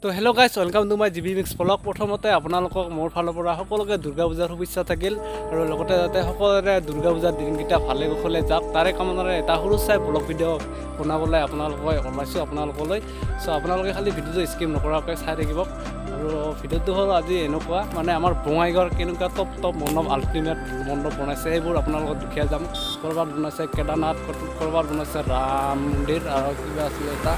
তো hello guys, welcome to my GB mix vlog. প্ৰথমতে আপোনালোকক মোৰ ফালৰ পৰা সকলোকে দুৰ্গা পূজাৰ শুভেচ্ছা থাকিল আৰু লগতে যাতে সকলোৰে দুৰ্গা পূজাৰ দিনকেইটা ভালে কুশলে যাওক, তাৰে কামনাৰে এটা সৰু চাই ব্লগ ভিডিঅ' বনাবলৈ আপোনালোকে ওলাইছোঁ আপোনালোকলৈ। চ' আপোনালোকে খালি ভিডিঅ'টো স্কিপ নকৰাকৈ চাই থাকিব। আৰু ভিডিঅ'টো হ'ল আজি এনেকুৱা, মানে আমাৰ বঙাইগাঁৱৰ কেনেকুৱা টপ টপ মণ্ডপ, আল্টিমেট মণ্ডপ বনাইছে, সেইবোৰ আপোনালোকক দেখুৱাই যাম। ক'ৰবাত বনাইছে কেদাৰনাথ, ক'ৰবাত বনাইছে ৰাম মন্দিৰ আৰু কিবা আছিলে এটা।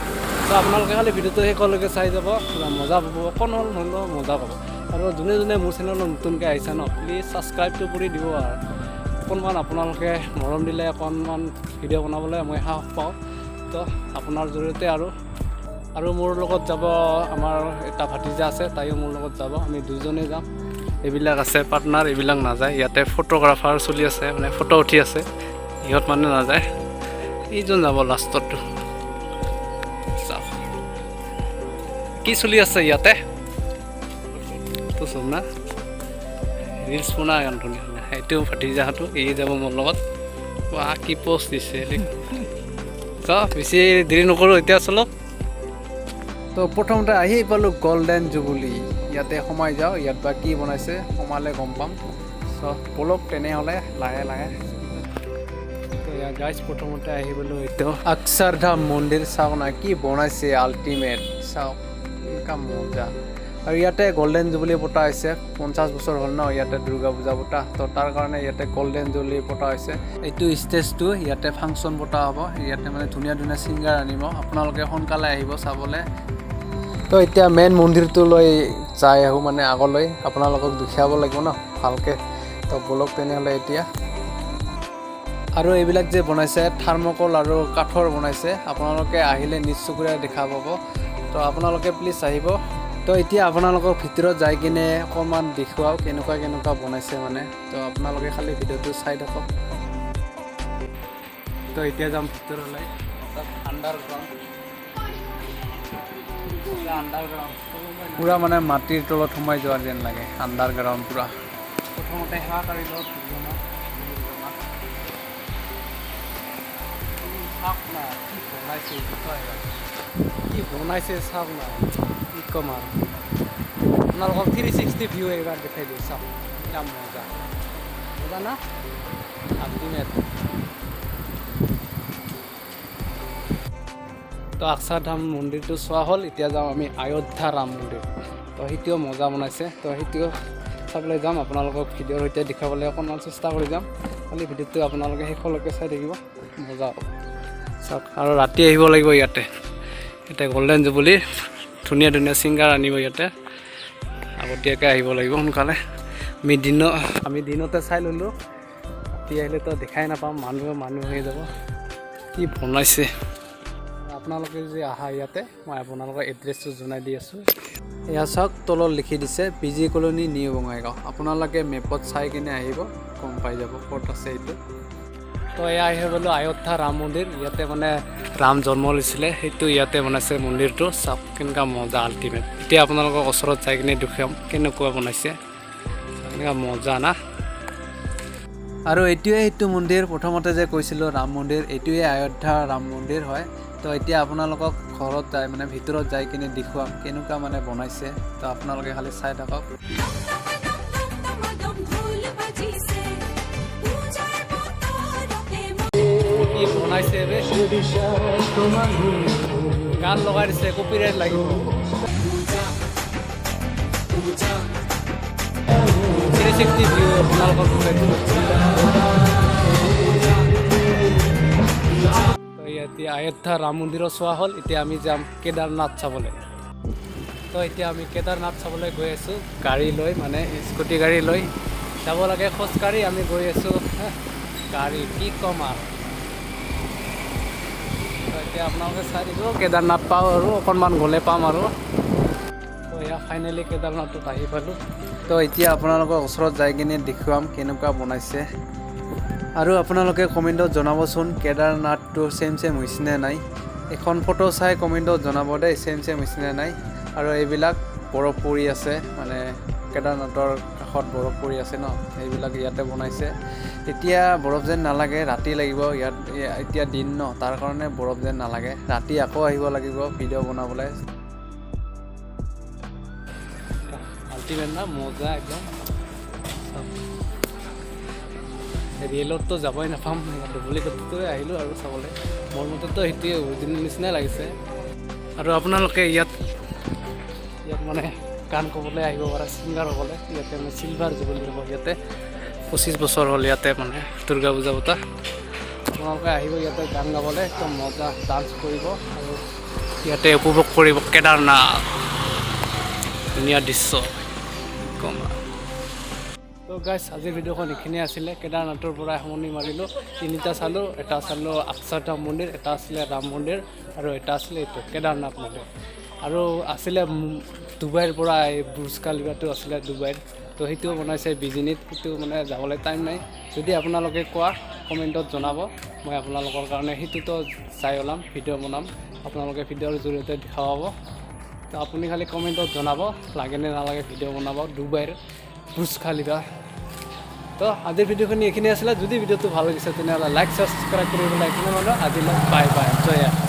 ত' আপোনালোকে খালি ভিডিঅ'টো শেষলৈকে চাই যাব, পূৰা মজা পাব, অকণ হ'লেও মজা পাব। আৰু যোনে যোনে মোৰ চেনেলত নতুনকৈ আহিছে ন, প্লিজ ছাবস্ক্ৰাইবটো কৰি দিব আৰু অকণমান আপোনালোকে মৰম দিলে অকণমান ভিডিঅ' বনাবলৈ মই সাহস পাওঁ। তো আপোনাৰ জৰিয়তে আৰু আৰু মোৰ লগত যাব আমাৰ এটা ভাতিজা আছে, তাইও মোৰ লগত যাব, আমি দুজনে যাম। এইবিলাক আছে পাৰ্টনাৰ, এইবিলাক নাযায়। ইয়াতে ফটোগ্ৰাফাৰ চলি আছে, মানে ফটো উঠি আছে, ইহঁত মানে নাযায়। এইজন যাব লাষ্টতটো। চাওক কি চলি আছে ইয়াতে। তো চব না ৰিলচ বনা গান ধুনীয়া ধুনীয়া। সেইটো ভাতিজাটো, এই যাব মোৰ লগত। বাহ, কি প'ষ্ট দিছে! চ, বেছি দেৰি নকৰোঁ, এতিয়া চলক। তো প্ৰথমতে আহি পালোঁ গল্ডেন জুবুলি। ইয়াতে সোমাই যাওঁ, ইয়াত বা কি বনাইছে সোমালে গম পাম। চ' ব'লক তেনেহ'লে লাহে লাহে। তো ইয়াত গাইজ, প্ৰথমতে আহি গ'লোঁ এইটো অক্ষৰধাম মন্দিৰ। চাওক না কি বনাইছে, আল্টিমেট। চাওক এনেকুৱা মজা। আৰু ইয়াতে গল্ডেন জুবুলি পতা হৈছে। 50 বছৰ হ'ল ন ইয়াতে দুৰ্গা পূজা পতা, তো তাৰ কাৰণে ইয়াতে গল্ডেন জুবুলি পতা হৈছে। এইটো ষ্টেজটো, ইয়াতে ফাংচন পতা হ'ব। ইয়াতে মানে ধুনীয়া ধুনীয়া ছিংগাৰ আনিব। আপোনালোকে সোনকালে আহিব চাবলৈ। তো এতিয়া মেইন মন্দিৰটোলৈ যাই আহোঁ, মানে আগলৈ আপোনালোকক দেখুৱাব লাগিব ন ভালকৈ। তো ব'লক তেনেহ'লে এতিয়া। আৰু এইবিলাক যে বনাইছে, থাৰ্মকল আৰু কাঠৰ বনাইছে। আপোনালোকে আহিলে নিজ চকুৰে দেখা পাব। তো আপোনালোকে প্লিজ আহিব। তো এতিয়া আপোনালোকৰ ভিতৰত যাই কিনে অকণমান দেখুৱাওঁ কেনেকুৱা কেনেকুৱা বনাইছে মানে। তো আপোনালোকে খালি ভিডিঅ'টো চাই থাকক। তো এতিয়া যাম ভিতৰলৈ। Underground, underground. পূৰা মানে মাটিৰ তলত সোমাই যোৱা যেন লাগে, আণ্ডাৰগ্ৰাউণ্ড পূৰা। প্ৰথমতে সেৱা কৰি লওঁ দুৰ্গা মাক। চাওক না কি বনাইছে এইটো, কি বনাইছে চাওক না। কি ক'ম আৰু আপোনালোকক, 360 ভিউ এইবাৰ দেখাই দিওঁ। চাওক, কিমান মজা মজা না, আল্টিমেট। তো অক্ষৰধাম মন্দিৰটো চোৱা হ'ল, এতিয়া যাওঁ আমি অযোধ্যা ৰাম মন্দিৰ। তো সেইটোও মজা বনাইছে, তো সেইটোও চাবলৈ যাম। আপোনালোকক ভিডিঅ'ৰ সৈতে দেখুৱাবলৈ অকণমান চেষ্টা কৰি যাম। খালি ভিডিঅ'টো আপোনালোকে শেষলৈকে চাই থাকিব, মজা হ'ব। চাওক, আৰু ৰাতি আহিব লাগিব ইয়াতে। ইয়াতে গল্ডেন জুবুলি ধুনীয়া ধুনীয়া ছিংগাৰ আনিব ইয়াতে। আগতীয়াকৈ আহিব লাগিব সোনকালে। আমি দিনতে চাই ল'লোঁ, ৰাতি আহিলেতো দেখাই নাপাম, মানুহে মানুহ হৈ যাব। কি বনাইছে! আপোনালোকে যদি আহা ইয়াতে, মই আপোনালোকৰ এড্ৰেছটো জনাই দি আছোঁ। এয়া চাওক, তলত লিখি দিছে P G colony, new Bongaigaon. আপোনালোকে মেপত চাই কিনে আহিব, গম পাই যাব ক'ত আছে এইটো। তো এয়া আহি গ'লোঁ অযোধ্যা ৰাম মন্দিৰ। ইয়াতে মানে ৰাম জন্ম লৈছিলে, সেইটো ইয়াতে বনাইছে মন্দিৰটো। চাওক কেনেকুৱা মজা, আল্টিমেট। এতিয়া আপোনালোকৰ ওচৰত যাই কিনে দেখুৱাম কেনেকুৱা বনাইছে, কেনেকুৱা মজা না। আৰু এইটোৱে সেইটো মন্দিৰ, প্ৰথমতে যে কৈছিলোঁ ৰাম মন্দিৰ, এইটোৱে অযোধ্যা ৰাম মন্দিৰ হয়। তো এতিয়া আপোনালোকক ঘৰত যাই, মানে ভিতৰত যাই কিনে দেখুৱাম কেনেকুৱা মানে বনাইছে। তো আপোনালোকে খালি চাই থাকক। ঢোল বাজিছে পূজাৰ বতৰতে। কি বনাইছে বে! গান লগাই দিছে, কপিৰাইট লাগিব। 360 ভিউ আপোনালোকক দেখুৱাই দিছোঁ। তো এতিয়া অযোধ্যা ৰাম মন্দিৰো চোৱা হ'ল, এতিয়া আমি যাম কেদাৰনাথ চাবলৈ। তো এতিয়া আমি কেদাৰনাথ চাবলৈ গৈ আছোঁ গাড়ী লৈ, মানে স্কুটি গাড়ী লৈ যাব লাগে। খোজকাঢ়ি আমি গৈ আছোঁ গাড়ী, কি ক'ম আৰু। তো এতিয়া আপোনালোকে চাই দিব, কেদাৰনাথ পাওঁ আৰু অকণমান গ'লে পাম আৰু। তো এয়া ফাইনেলি কেদাৰনাথত আহি পালোঁ। তো এতিয়া আপোনালোকৰ ওচৰত যাই কিনে দেখুৱাম কেনেকুৱা বনাইছে। আৰু আপোনালোকে কমেণ্টত জনাবচোন কেদাৰনাথটো ছেইম ছেইম হৈছেনে নাই। এখন ফটো চাই কমেণ্টত জনাব দেই, ছেইম ছেইম হৈছেনে নাই। আৰু এইবিলাক বৰফ পৰি আছে, মানে কেদাৰনাথৰ কাষত বৰফ পৰি আছে ন, সেইবিলাক ইয়াতে বনাইছে। এতিয়া বৰফ যেন নালাগে, ৰাতি লাগিব ইয়াত। এতিয়া দিন ন, তাৰ কাৰণে বৰফ যেন নালাগে। ৰাতি আকৌ আহিব লাগিব ভিডিঅ' বনাবলৈ। আল্টিমেট না, মজা একদম। চাওক, ৰিয়েলততো যাবই নাপাম, ডুপ্লিকেটটোৱে আহিলোঁ আৰু চাবলৈ। মোৰ মতেতো সেইটোৱে অৰিজিনেল নিচিনাই লাগিছে। আৰু আপোনালোকে ইয়াত মানে গান ক'বলৈ আহিব পাৰে, ছিংগাৰসকলে। ইয়াতে মানে চিলভাৰ জুবলি হ'ব ইয়াতে। 25 বছৰ হ'ল ইয়াতে মানে দুৰ্গা পূজা পতা। আপোনালোকে আহিব ইয়াতে গান গাবলৈ, একদম মজা ডান্স কৰিব আৰু ইয়াতে উপভোগ কৰিব কেদাৰনাথ, ধুনীয়া দৃশ্য কম। তো গাইছ, আজিৰ ভিডিঅ'খন এইখিনিয়ে আছিলে। কেদাৰনাথৰ পৰা সামৰণি মাৰিলোঁ। তিনিটা চালোঁ। এটা চালোঁ অক্ষৰধাম মন্দিৰ, এটা আছিলে ৰাম মন্দিৰ আৰু এটা আছিলে এইটো কেদাৰনাথ মন্দিৰ। আৰু আছিলে ডুবাইৰ পৰা এই বুৰ্জ খালিফাটো আছিলে ডুবাইৰ, তো সেইটোও বনাইছে বিজনীত। সেইটো মানে যাবলৈ টাইম নাই। যদি আপোনালোকে কোৱা, কমেণ্টত জনাব, মই আপোনালোকৰ কাৰণে সেইটোতো চাই ওলাম, ভিডিঅ' বনাম, আপোনালোকে ভিডিঅ'ৰ জৰিয়তে দেখাব। তো আপুনি খালি কমেণ্টত জনাব, লাগেনে নালাগে ভিডিঅ' বনাব ডুবাইৰ বুৰ্জ খালিফা। তো আজিৰ ভিডিঅ'খিনি এইখিনি আছিলে। যদি ভিডিঅ'টো ভাল লাগিছে, তেনেহ'লে লাইক, ছাবস্ক্ৰাইব কৰিবলৈ একো নহয়। আজিলৈ বাই বাই, জয়।